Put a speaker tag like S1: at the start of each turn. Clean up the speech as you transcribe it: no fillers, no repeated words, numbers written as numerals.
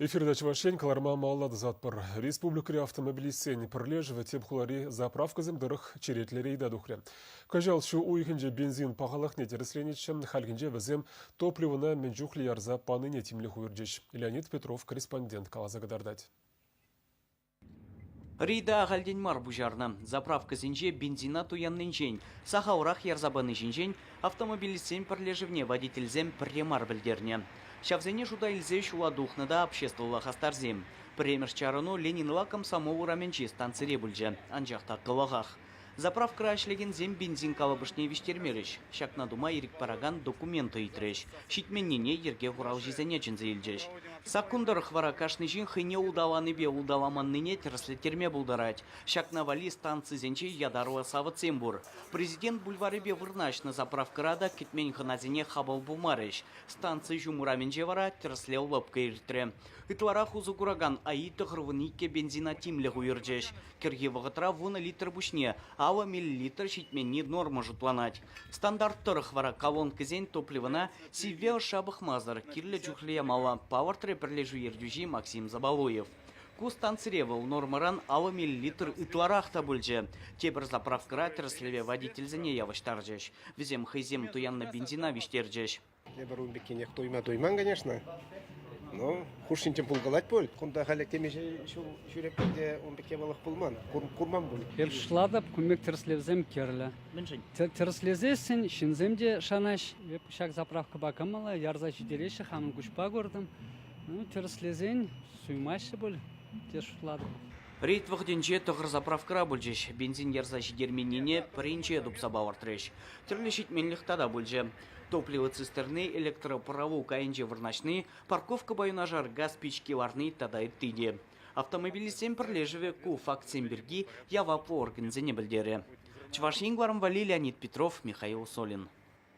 S1: Эфирта Чӑваш Ен кӑларма малалла тӑсатпӑр. Республикӑри автомобилистсен пӗрлешӗвӗ тӗп хулари заправкӑсем тӑрӑх черетлӗ рейда тухрӗ. Кӑҫал ҫу уйӑхӗнче бензин пахалӑхне тӗрӗсленӗччӗ, хальхинче вӗсем топливӑна мӗн чухлӗ ярса панине тимлӗх уйӑрчӗҫ. Леонид Петров корреспондент каласа кӑтартать.
S2: Рейда ахальтен мар пуҫарнӑ. Заправкӑсенче бензина туяннинчен, сахалрах ярса пани ҫинчен автомобилистсен пӗрлешӗвне водительсем пӗрре мар пӗлтернӗ. Ҫавсене шута илсе ҫула тухнӑ та обществӑлла хастарсем. Пӗрремӗш чарӑну Ленинла Комсомол урамӗнчи станцире пулчӗ, анчах та кӑлӑхах. Заправкӑра ӗҫлекенсем бензин калӑпӑшне виҫтермерӗҫ, ҫакна тума ирӗк паракан документ ыйтрӗҫ, ҫитменнине йӗрке хуралҫисене чӗнсе илчӗҫ. Саккун тӑрӑх вара кашни ҫын хӑйне улталанипе улталаманнине тӗрӗслеттерме пултарать. Ҫакна валли станцисенче ятарлӑ савӑтсем пур. Президент бульварӗпе вырнаҫнӑ заправкӑра та кӗтмен хӑнасене хапӑл пулмарӗҫ. Станци ҫум урамӗнче вара тӗрӗслев лӑпкӑ иртрӗ. Ытларах усӑ куракан АИ-94 бензина тимлӗх уйӑрчӗҫ. Кӗрхи вӑхӑтра 10 литр пуҫне 50 миллилитр ҫитменни норма шутланать. Стандарт тӑрӑх вара колонкӑсен топливӑна сивве ӑшша пӑхмасӑр кирлӗ чухлӗ ямалла, палӑртрӗ пӗрлешӳ ертӳҫи Максим Забалуев. Ку станцире вӑл нормӑран 50 миллилитр ытларах та пулчӗ. Тепӗр заправкӑра тӗрӗслеве водительсене явӑҫтарчӗҫ. Вӗсем хӑйсем туяннӑ бензина виҫтерчӗҫ.
S3: Эпир ун пеккинех туйма туйман, конечно. Но хушшинчен пулкалать пуль. Кунта халӗ темиҫе ҫул ҫӳреп те ун пек япалах пулман, курман пуль.
S4: Эп шутлатӑп, кун пек тӗрӗслевсем кирлӗ.
S2: Мӗншӗн?
S4: Тӗрӗслесессӗн ҫынсем те шанаҫ. Эп ҫак заправкӑпа кӑмӑллӑ, ярса ҫитереҫҫӗ, хамӑн куҫпа куртӑм. Ну, тӗрӗслесен суймаҫҫӗ пуль, те шутлатӑп.
S2: Рейд вӑхӑтӗнче тӑхӑр заправкӑра пулчӗҫ. Бензин ярса ҫитерменнине пӗринче тупса палӑртрӗҫ. Тӗрлӗ ҫитменлӗх тата пулчӗ. Топливо цистерни электропӑраву кайӗнче вырнаҫни, парковкӑпа юнашар газ пички ларни тата ытти те. Автомобилистсен пӗрлешӗвӗ ку фактсем пирки яваплӑ органсене пӗлтерӗ. Чӑваш Ен кӑларӑм валли Леонид Петров, Михаил Солин.